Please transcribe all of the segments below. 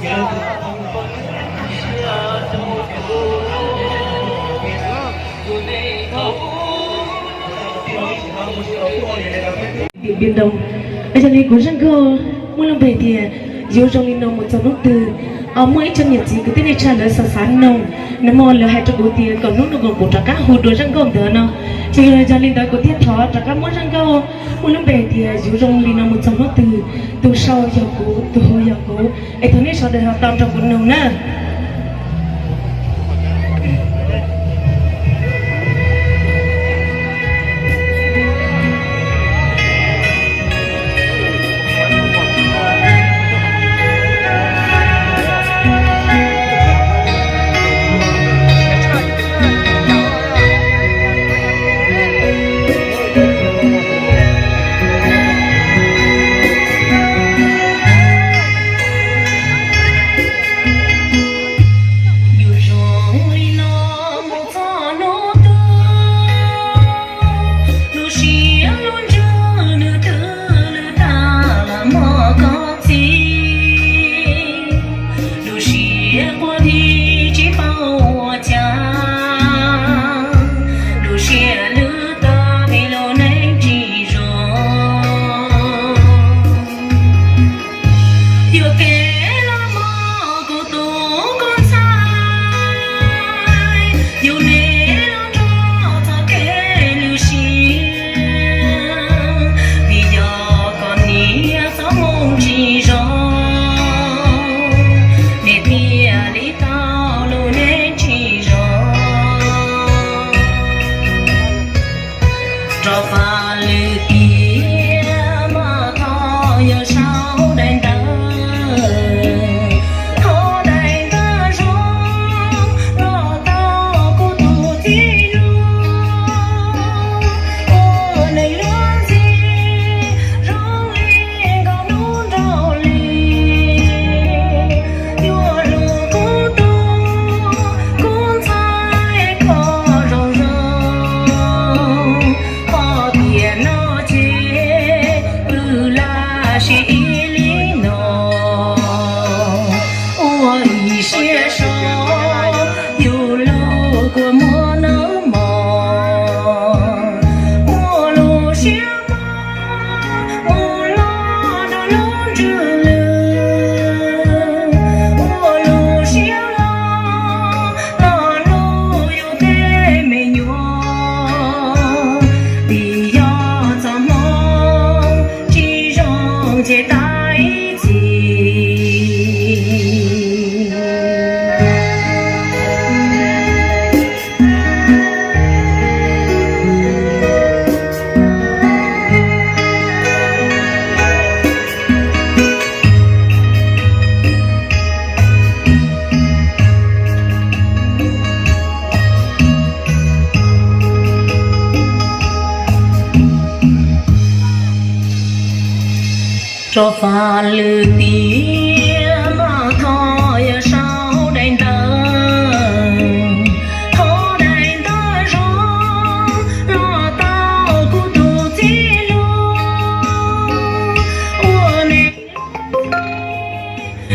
Điện Biên Đông. Yog li kuv zaj nkauj muaj lub npe tias yuav zoo li no mus txog hnub twg. Muaj ib tsoom niam txiv kwv tij neej tsa lawv xav xav noog, nag hmo lawv hais rau kuv tias kom hnub no kom kuv rov qab hu dua zaj nkauj ntawd no. Ces yog li ntawd kuv thiaj thov rov qab muab zaj nkauj muaj lub npe tias yuav zoo li no mus txog hnub twg. Tus sau yog kuv, tus hu yog kuv. Es thov nej sawv daws ho tau nrog kuv noog na. Yuav zoo li no mus txog hnub twg, lub siab lub ntsws nws twb lwj tag los mog koj txiv. Lub siab quaj dib tsis paub ua cas, lub siab lwj tag vim lub neej tsis zoo. Yuam kev los mog kuv tus koj ntxhais, yus niam los nrog txoj kev lwj siab, vim yog koj niam txoj hmoo tsis zoo, niam thiaj li tau lub neej tsis zoo. Rov faj lwm tiam mas thov yawg sau daim ntawv, thov daim ntawv zoo los tau kuv tus txiv hluas, ua neej luag ntxhi zoo li nkauj hnub nraug li. Yuav hlub kuv tus, kuv ntxhais koj zoo zoo, ho tiam no ces wb laj sim ib li no, ua ib siab so yus lub kua muag nag hmo, ua lub siab mog mus los rau lub ntsws lwj, ua lub siab loj los luj yus tej me nyuam, vim yog txoj hmoo tsis zoo ces tag ib txhis. Rov faj lwm tiam mas thov yawg sau daim ntawv, thov daim ntawv zoo los tau kuv tus txiv hluas, ua neej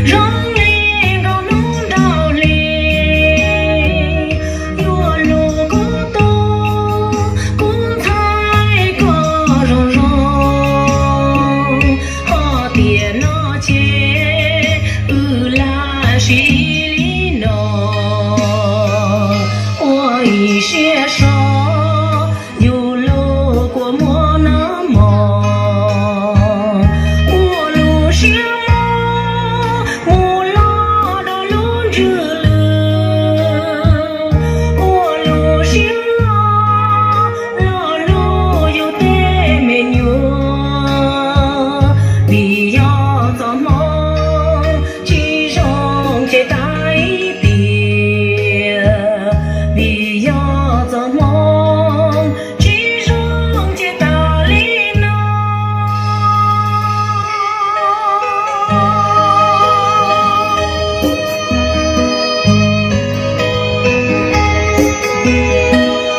zoo li nkauj hnub nraug li. Yuav hlub kuv tus, kuv ntxhais koj zoo zoo, ho tiam no ces wb laj sim ib li no, ua ib siab so yus lub kua muag nag hmo, ua lub siab mog mus los rau lub ntsws lwj, ua lub siab loj los luj yus tej me nyuam, vim yog txoj hmoo tsis zoo ces tag ib tiam, vim yog txoj hmoo tsis zoo ces tag li no.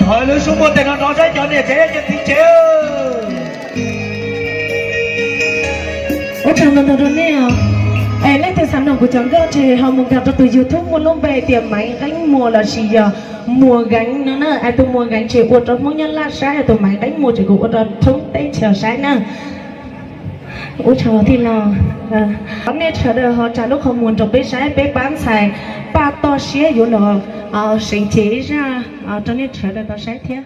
Thov lub suab muaj tes no rov saib cov niam tsev cov txiv tsev. Ua tsaug ntau ntau rau nej os. Es leej twg xav Kuv cov nkauj ces ho mus nkag rau tus YouTube muaj lub npe tias Maiv Nqeeb Muas lossis yog Muas Nqeeb no na. Es tus Muas Nqeeb ces ua rau Hmoob Nyab Laj saib, tus Maiv Nqeeb Muas ces kuv ua rau thoob teb chaws saib na. Ua tsaug tij laug. Thov nej sawv daws ho tsa lub qhov muag rau peb saib, peb pab ntxhais Paj toj siab yuav los seev cev ib zaj rau nej sawv daws tau saib thiab.